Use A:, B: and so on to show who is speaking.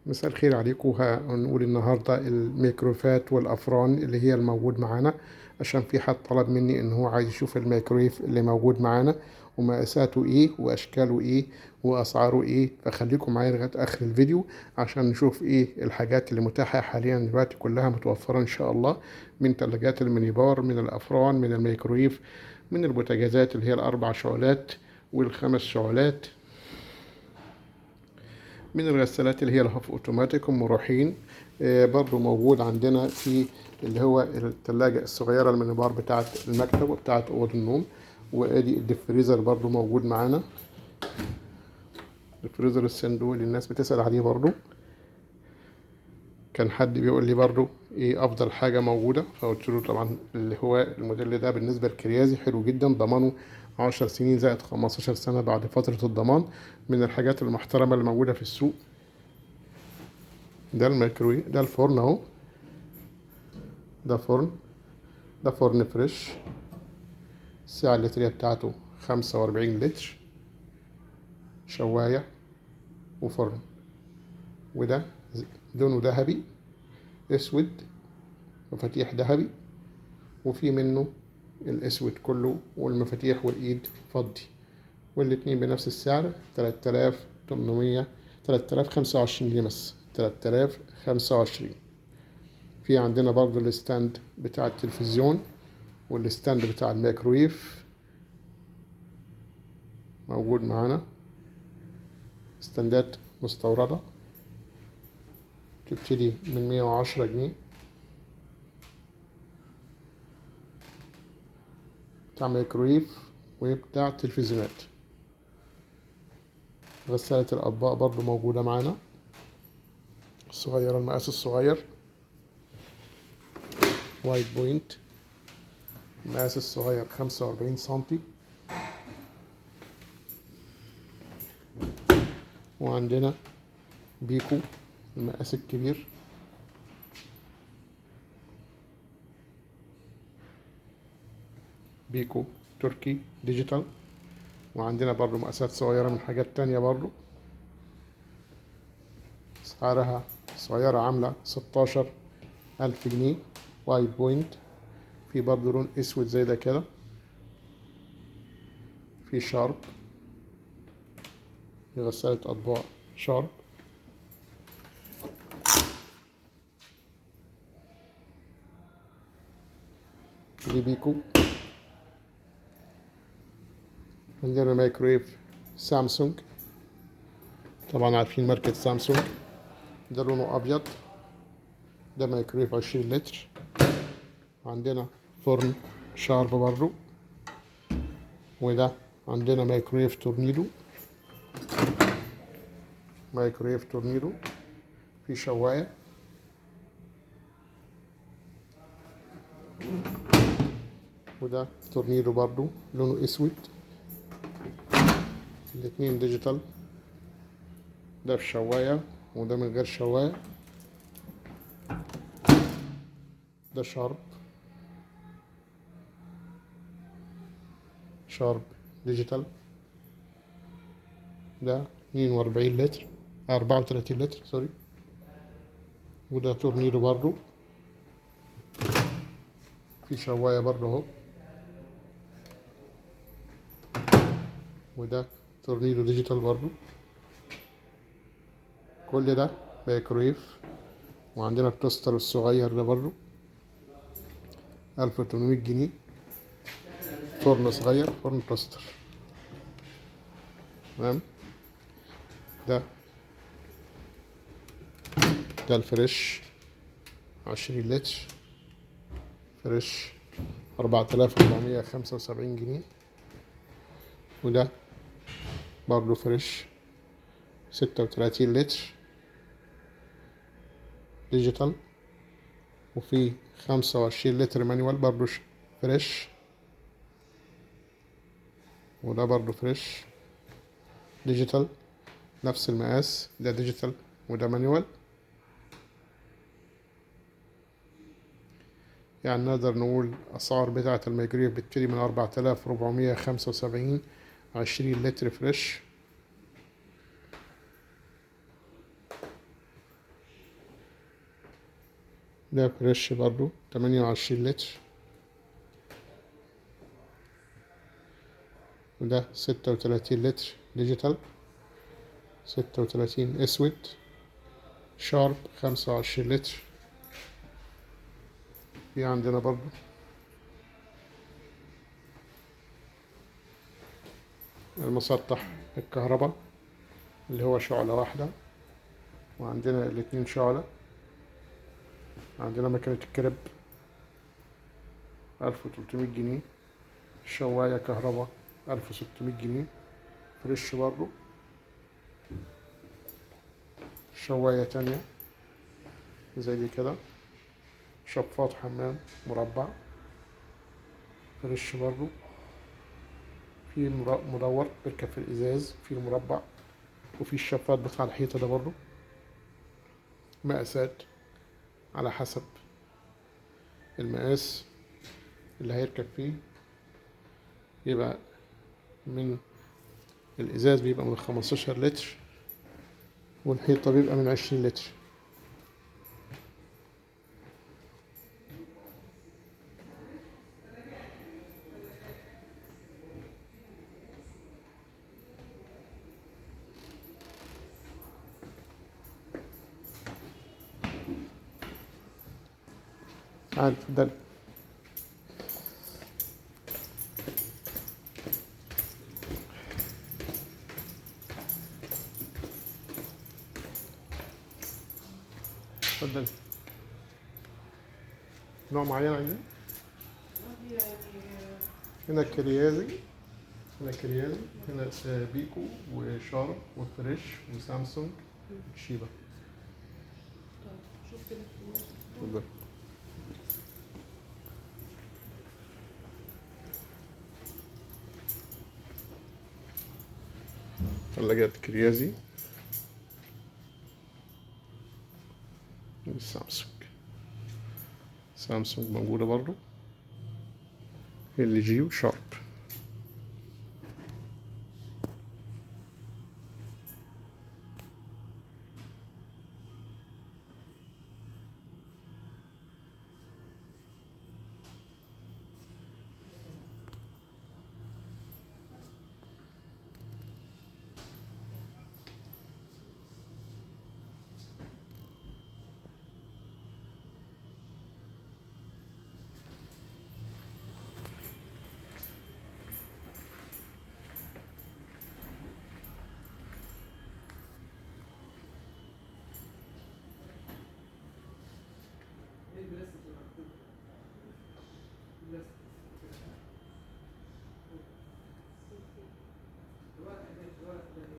A: مساء الخير عليكم. هنقول النهارده الميكروفات والافران اللي هي الموجود معانا، عشان في حد طلب مني ان هو عايز يشوف الميكرويف اللي موجود معانا ومقاساته ايه واشكاله ايه واسعاره ايه. فخليكم معايا لغاية اخر الفيديو عشان نشوف ايه الحاجات اللي متاحة حاليا دلوقتي، كلها متوفرة ان شاء الله، من ثلاجات الميني بار، من الافران، من الميكرويف، من البوتاجازات اللي هي الاربع شعلات والخمس شعلات، من الغسالات اللي هي ال half automatic ومروحين. برضو موجود عندنا في اللي هو التلاجة الصغيرة الميني بار بتاعت المكتب وبتاعت أوض النوم. وادي ال deep freezer برضو موجود معانا، الفريزر الصندوق اللي الناس بتسأل عليه برضو. كان حد بيقول لي برضو ايه افضل حاجة موجودة، فقلت له طبعا اللي هو الموديل ده بالنسبة للكريازي حلو جدا، ضمانه 10 سنين زائد 15 سنة بعد فترة الضمان، من الحاجات المحترمة اللي موجودة في السوق. ده الميكرويف، ده الفرن اهو، ده فرن، ده فرن فريش، السعة اللترية بتاعته 45 لتر، شواية وفرن. وده لونه ذهبي اسود، مفاتيح ذهبي، وفي منه الاسود كله والمفاتيح والايد فضي، والاتنين بنفس السعر 3800، 3025 جنيه بس، 3025. في عندنا برضو ال stand بتاع التلفزيون وال stand بتاع الميكرويف موجود معانا، ستاندات مستوردة تبتدي من 110 جنيه، بتاع ميكرويف وبتاع تلفزيونات. غسالة الأطباق برضو موجودة معانا، الصغيرة، المقاس الصغير، وايت بوينت، المقاس الصغير 45 سنتي. وعندنا بيكو المقاس الكبير، بيكو تركي digital. وعندنا برضو مقاسات صغيرة من حاجات تانية برضو، سعرها صغيرة عاملة 16,000 جنيه، وايت بوينت. في برضو لون اسود زي ده كده، في شارب، غسالة اطباق شارب. دي بيكو. عندنا مايكرويف سامسونج، طبعا عارفين ماركة سامسونج، ده لونه ابيض، ده مايكرويف 20 لتر. عندنا فرن شارب برضو، وده عندنا مايكرويف تورنيدو، مايكرويف تورنيدو في شواية. وده تورنيدو برضو لونه اسود، الاتنين digital، ده في شواية وده من غير شواية. ده شارب، شارب digital، ده 42 لتر، 34 لتر sorry. وده تورنيدو برضو في شواية برضو اهو. وده تورنيدو digital برضو. كل ده مايكرويف. وعندنا ال toaster الصغير ده برضو 1800 جنيه، فرن صغير، فرن toaster. تمام. ده الفريش 20 لتر فريش 4475 جنيه. وده برضو فريش 36 لتر digital، وفي 25 لتر manual برضو فريش. وده برضو فريش digital، نفس المقاس، ده digital وده manual. يعني نقدر نقول أسعار بتاعة الميكرويف بتبتدي من 4475، 20 لتر فريش. ده فريش برضو 28 لتر، وده 36 لتر digital، 36 اسود. شارب 25 لتر. في عندنا برضو المسطح الكهرباء اللي هو شعلة واحدة، وعندنا الاتنين شعلة. عندنا مكنة الكريب 1300 جنيه، شواية كهرباء 1600 جنيه، فريش برضو. شواية تانية زي دي كده، شفاط حمام مربع فريش برضو، في مدور بيركب في الإزاز، في المربع، وفي الشفاط بتاع الحيطة ده برضو. مقاسات على حسب المقاس اللي هيركب فيه، يبقى من الإزاز بيبقى من 15 لتر، والحيطة بيبقى من 20 لتر. تعال اتفضل. اتفضل. نوع معين عايزين؟ هنا كريازي، هنا كريازي، هنا بيكو وشارب وفريش وسامسونج وتشيبا.
B: شوف كده.
A: اتفضل. ثلاجات كريازي سامسونج، سامسونج موجودة برضو، ال جي وشارب.
B: البلاستيك.